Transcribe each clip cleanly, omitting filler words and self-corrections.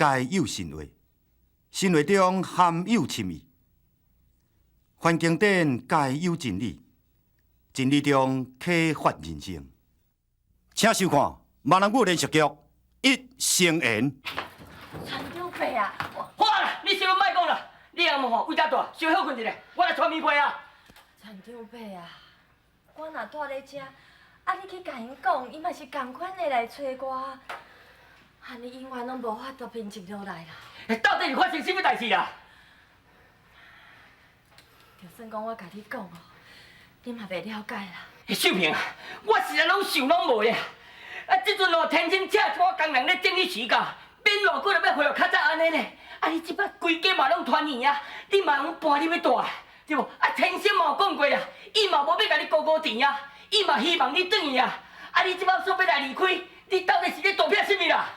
皆有神話，神話中含有深意。凡經典皆有真理，真理中啟發人生。請收看閩南語連續劇《一生緣》。船長伯啊，好啦，你啥攏莫講啦，你阿母吼位遮大，小歇睏一下，我來傳棉被啊。船長伯啊，我若蹛咧遮，啊你去共𪜶講，𪜶嘛是仝款的來揣我，按呢永遠攏無法度平靜落來啦。到底是發生啥物代誌啦？就算講我共你講哦，你嘛袂了解啦。秀萍啊，我實在攏想攏無咧。啊，這陣哦，天生請一寡工人咧整理時間，免偌久就欲恢復較早按呢呢。啊，你這擺規家嘛攏團圓啊，你嘛攏搬入去蹛，對無？啊，天生嘛有講過啊，伊嘛無欲共你孤孤甜啊，伊嘛希望你轉去啊。啊，你這擺煞欲來離開，你到底是咧圖避啥物啦？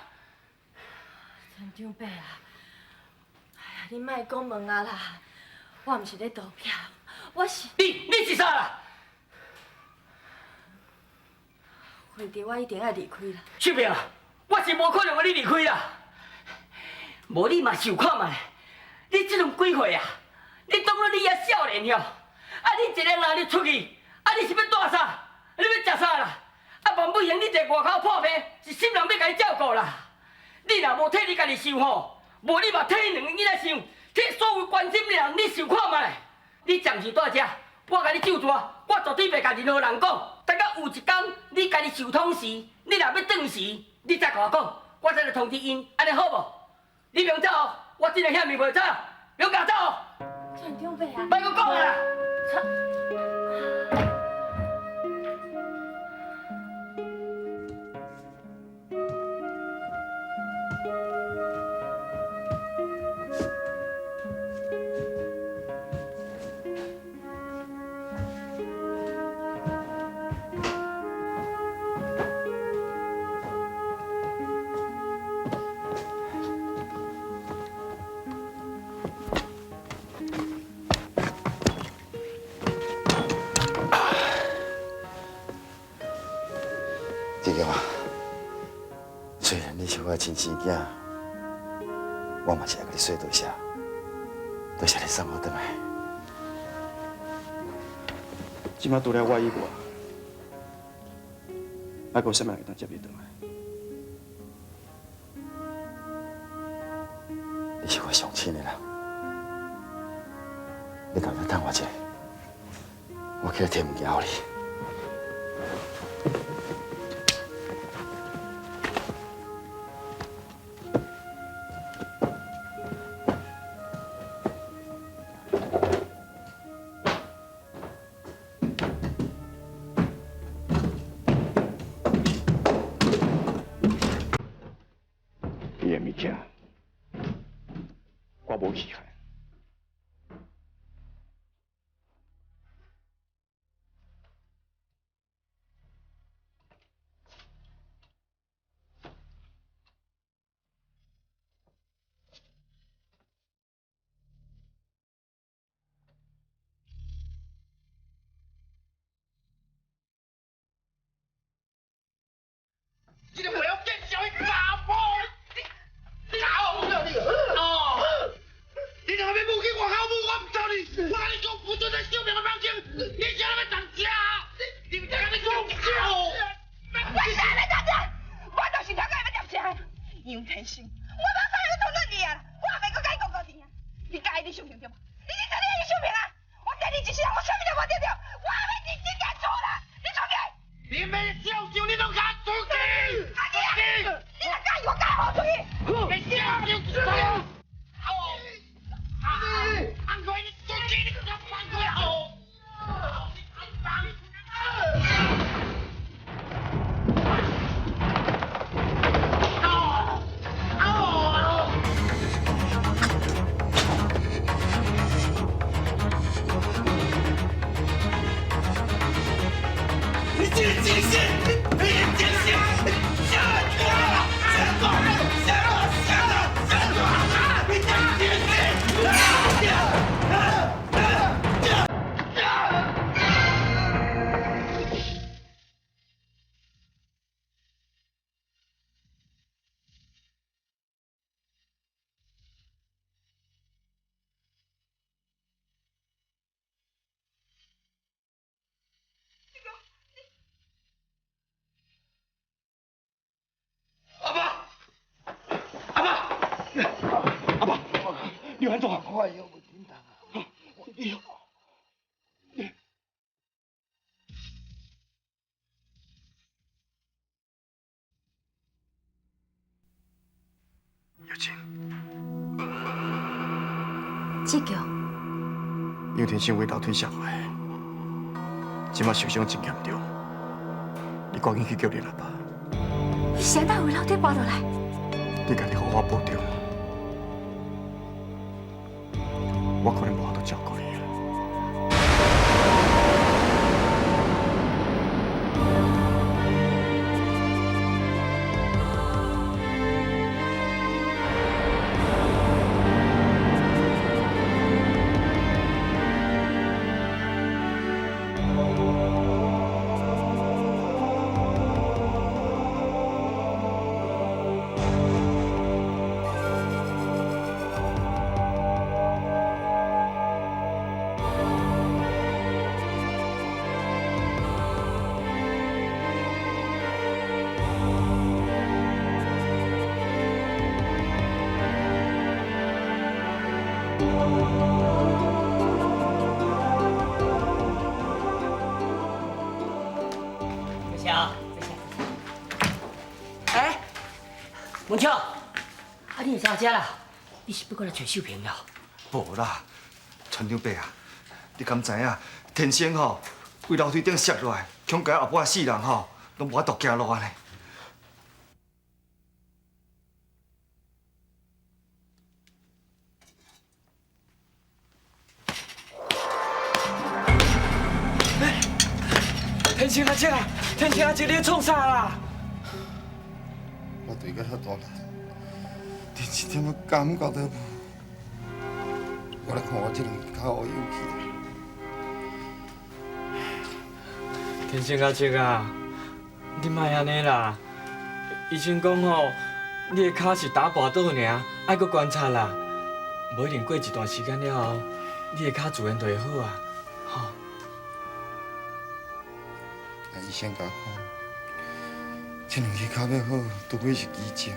船長伯啊，哎呀，你莫講問啊啦，我毋是咧逃避，我是…… 你是啥啦？會長，我一定愛離開啦。秀萍啊，我是無可能予你離開啦。無你嘛想看覓，你這陣幾歲啊？你當作你猶少年了，啊你一個人若你出去，啊你是欲蹛啥？你欲食啥啦？啊萬不幸你佇外口破病，是啥人欲共你照顧啦？你若無替你家己想吼，無你嘛替𪜶兩个囡仔想，替所有關心你的人，你想看覓？你暫時蹛遮，我共你咒詛，我絕對袂共任何人講。等到有一天你家己想通時，你若欲轉時，你再共我講，我再來通知𪜶，按呢好無？你袂用走哦，我這兩遐物袂走，袂用共走哦。船長伯啊，莫閣講啊啦！弟弟啊，雖然你是我的親生囝，我嘛是愛共你說多謝，多謝你送我轉來。這擺除了我以外，還閣有啥物人會當接你轉來？你是我上親的人，你敢欲等我一下？我去提物件予你。伊的物件，我無稀罕。這個袂曉見笑的查埔，你搞你哦！你若欲舞去外口舞，我毋走你。我共你講，不准在小明的房間，你啥欲當食？你你啥欲講笑？我啥欲當食？我就是頭家欲食啥？楊天生，我無可能討論你啊！我也袂閣佮你講高甜啊！你佮意你秀萍對無？你你啥你愛秀萍啊？我跟你一世人，我啥物都無得著，我欲認真共做啦！你出去！你欲笑笑，你攏共出去！阿姐，你若佮意，我共予出去。你笑就笑。哦，阿贵，你出去，你共放开哦！你放！你這個賤人，你你賤人！阿爸，你按怎？我腰无振动啊！你腰。有情。志强。杨天生为楼梯摔落来，这马受伤真严重，你赶紧去叫你阿爸。伊是按怎为楼梯跋落来？你家己好好保重，我可能无法度照顾你。谢谢啊，谢谢。哎，文秋，啊你会走遮啦？你是欲过来揣秀萍了？无啦，船长伯啊，你敢知影？天生吼，为楼梯顶摔落来，恐惊后半世人吼，拢无法度行路啊呢。天生阿叔啊，天生阿叔，你咧创啥啦？我对甲遐大力，连一点仔感觉都无。我来看我这两只跤乌有去。天生阿叔啊，你莫按呢啦。医生讲吼，你的跤是打跋倒尔，爱阁观察啦。无一定过一段时间了后，你的跤自然就会好啊，吼。医生共我讲，这两支跤欲好，除非是奇迹。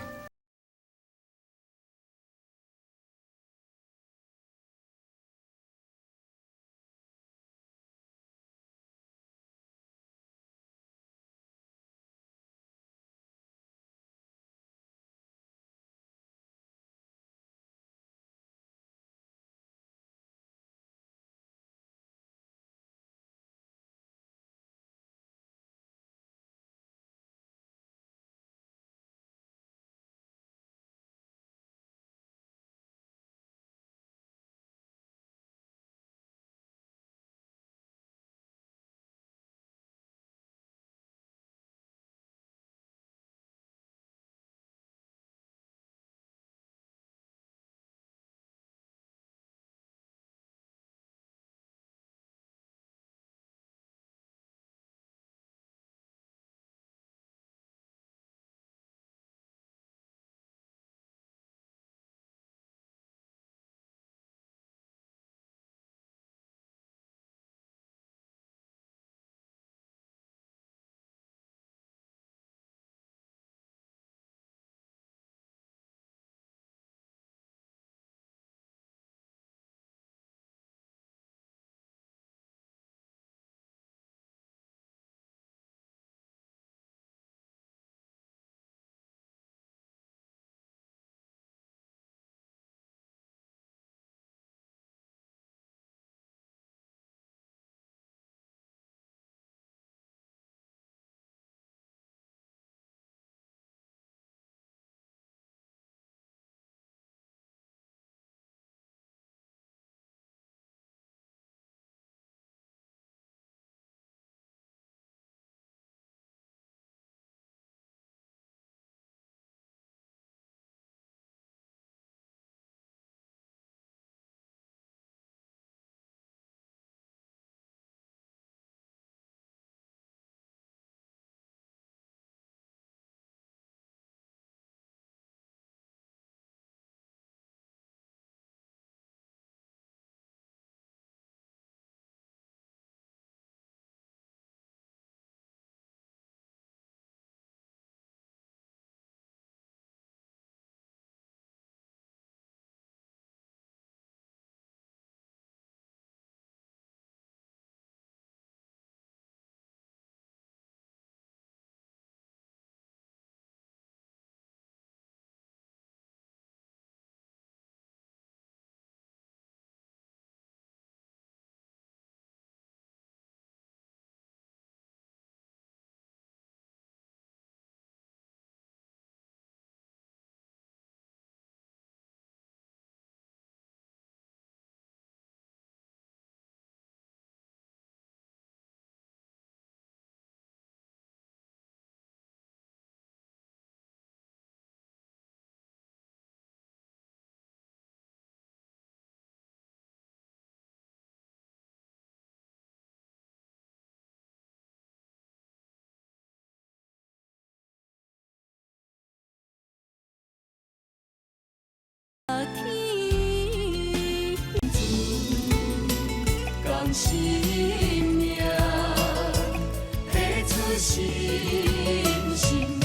生命，提出信心。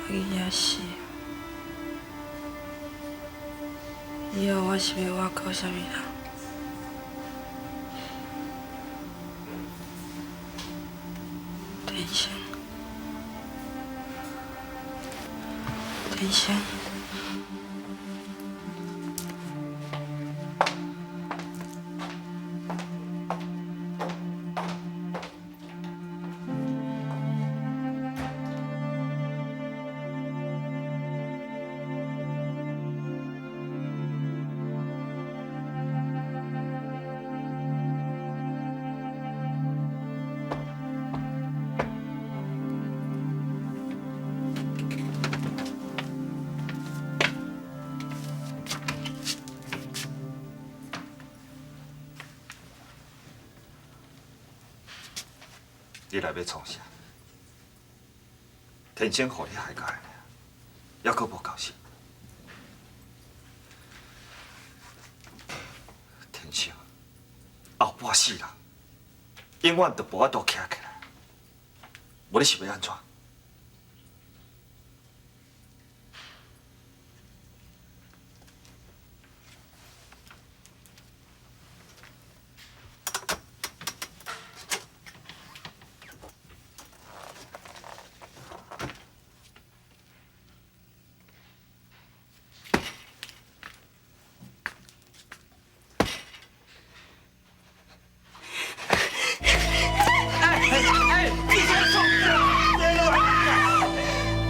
伊也死，以后我是欲倚靠啥物人？天生，天生。你来欲创啥？天生予你害到按呢，犹阁无够心。天生后半世人，永远都无法度徛起来。无你是欲按怎？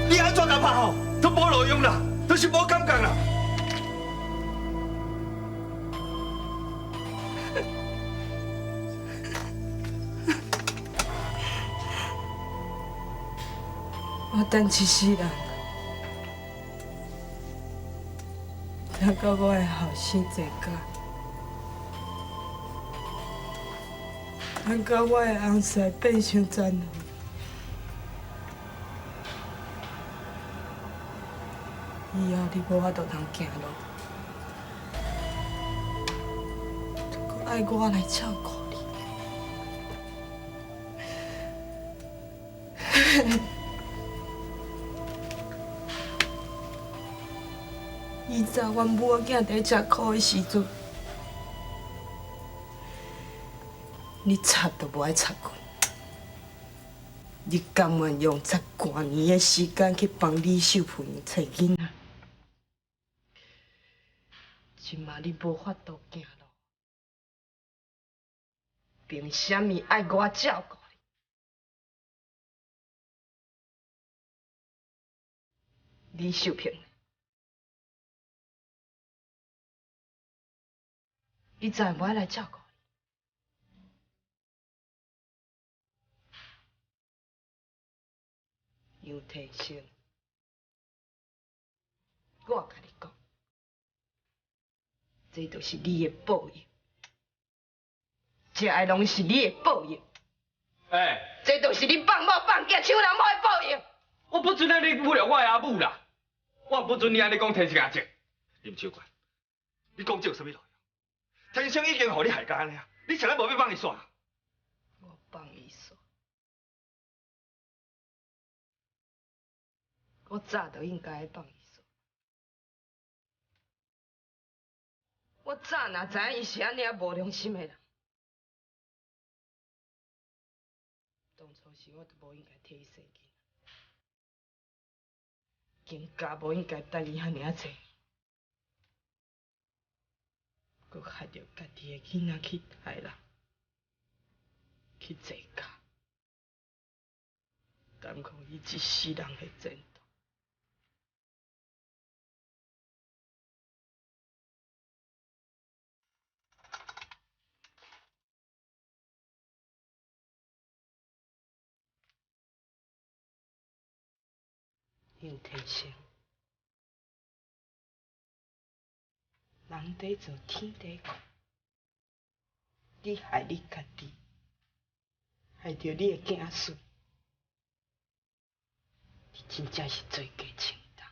你按怎共拍吼，都无路用啦，都是无感觉啦。我等一世人，等到我的后生坐家，等到我的翁婿变成残废。以后你无法度通行路，就阁爱我来照顾你。以前阮母仔囝伫咧食苦的时阵，你插都无爱插阮，你甘愿用10外年的时间去帮李秀芬揣囡仔？这马你无法度行路，凭啥物爱我照顾你？李秀萍，伊再无爱来照顾你。杨天生，我共你讲。这就是你的报应，这个拢是你的报应。欸，这就是你放某放囝抢人某的报应。我不准按呢侮辱我的阿母啦！我不准你按呢讲天生阿叔。林秋官，你讲这有啥物路用？天生已经予你害到按呢啊，你啥物无欲放伊煞？我放伊煞，我早就应该放伊煞。我早若知影伊是按呢无良心的人，当初时我就无应该替伊生囡仔，更加无应该等伊遐尔仔济，阁害著家己的囡仔去杀人。去坐監，耽误伊一世人的前途。杨天生，人底做天底空，你害你家己，害著你的子孙，你真正是罪过千重。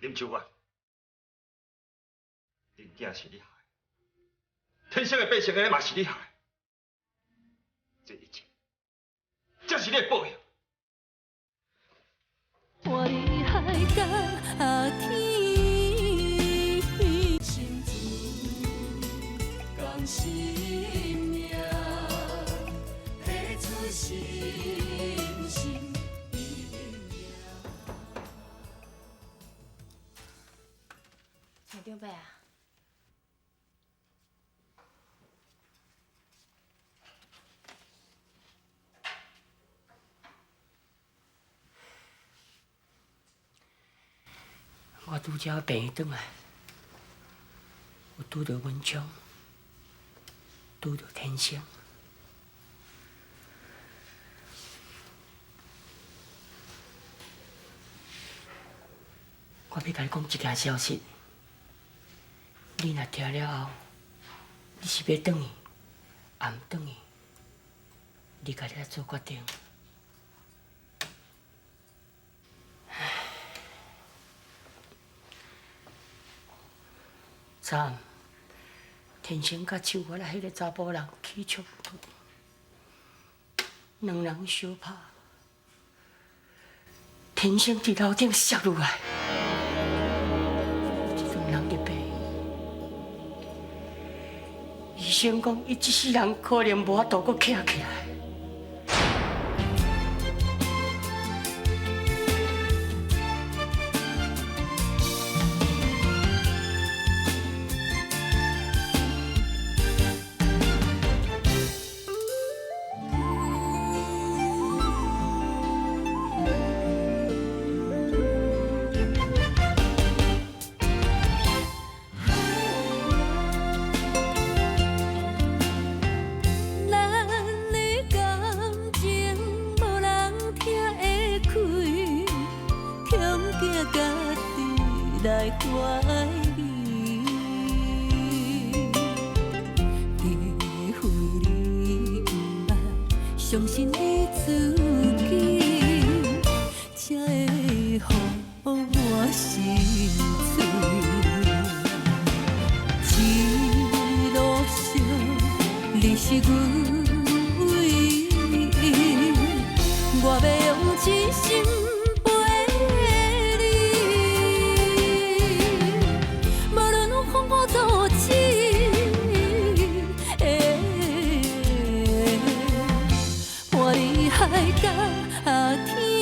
林秋月，恁囝是你害，天生的变成的嘛是你害，这一切，这是你的报应。看你海角天，心事共生命，提出信心。村长伯啊，我拄才病院转来，有拄著文昌，拄著天生。我欲共你讲一件消息，你若听了后，你是欲转去，抑毋转去，你家己来做决定。昨暗，天生佮秋月仔彼个查埔人起冲突，两人相拍，天生伫楼顶摔落来，这阵人伫病院。医生讲，伊这世人可能无法度阁徛起来。咱的感情无人听会开，恐惊家己来怀疑。除非你毋捌相信你自己，才会予我心碎。一路上，你是阮唯一，我欲用真心陪你。无论风雨阻止，伴你海角天。